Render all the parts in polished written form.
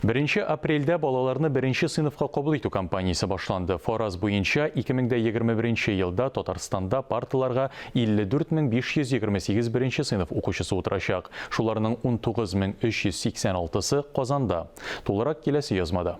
Беренче апрельдә балаларны беренче сыйныфка кабул итү кампаниясе башланды. Фараз буенча, 2021 елда Татарстанда парталарга 54528 беренче сыйныф укучысы утырачак. Шуларның 19386-сы, Казанда. Тулырак киләсе язмада.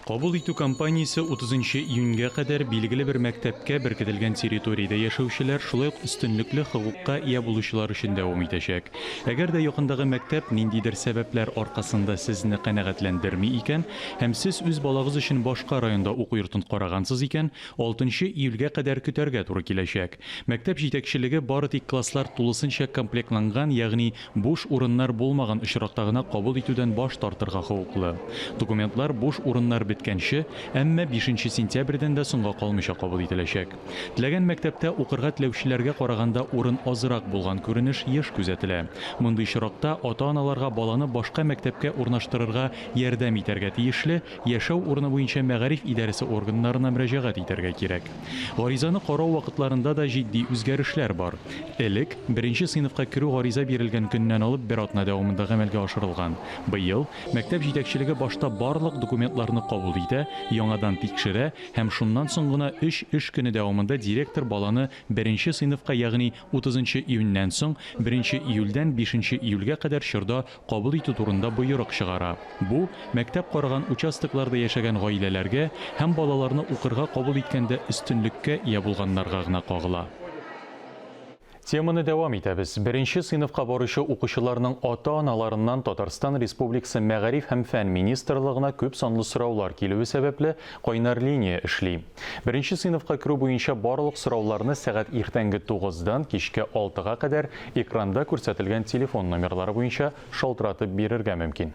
Кабул итү кампаниясе 30 нчы июньгә кадәр билгеле бер мәктәпкә беркетелгән территориядә яшәүчеләр, шулай ук өстенлекле хокукка ия булучылар өчен дәвам итәчәк. Әгәр дә якындагы мәктәп ниндидер сәбәпләр аркасында сезне канәгатьләндерми икән һәм сез үз балагыз өчен башка районда уку йортын карагансыз икән, алтынчы июльгә кадәр көтәргә туры киләчәк. Мәктәп җитәкчелеге бары тик класслар тулысынча комплектланган, ягъни Буш урыннар булмаган очракта гына кабул итүдән баш тартырга хокуклы. Документлар буш урыннар беткәнче, әмма бишенче сентябрьдән дә соңга калмыйча кабул ителәчәк. Теләгән мәктәптә укырга теләүчеләргә караганда урын азрак булган күренеш еш күзәтелә. Мондый очракта ата-аналарга баланы башка мәктәпкә урнаштырырга ярдәм итәргә тиешле яшәү урыны буенча мәгариф идарәсе органнарына мөрәҗәгать итәргә кирәк. Гаризаны карау вакытларында да җитди үзгәрешләр бар. Элек, беренче сыйныфка керү гариза бирелгән көннән алып бер атна дәвамында гамәлгә ашырылган. Быел, мәктәп җитәкчелеге башта барлык документларны кабул итә, яңадан тикшерә һәм шуннан соң гына өч эш көне дәвамында директор баланы беренче сыйныфка, ягъни утызынчы июньнән соң, беренче июльдән бишенче июльгә кадәр чорда кабул итү турында боерык чыгара. Бу, мәктәп караган участокларда яшәгән гаиләләргә һәм балаларны укырга кабул иткәндә өстенлеккә ия булганнарга гына кагыла. Теманы дәвам итәбез. Беренче сыйныфка баручы укучыларның ата-аналарыннан Татарстан Республикасы Мәгариф һәм фән министрлыгына күп санлы сораулар килүе сәбәпле, кайнар линия эшли. Беренче сыйныфка керү буенча барлык сорауларны сәгать иртәнге тугыздан кичке алтыга кадәр экранда күрсәтелгән телефон номерлары буенча шалтыратып бирергә мөмкин.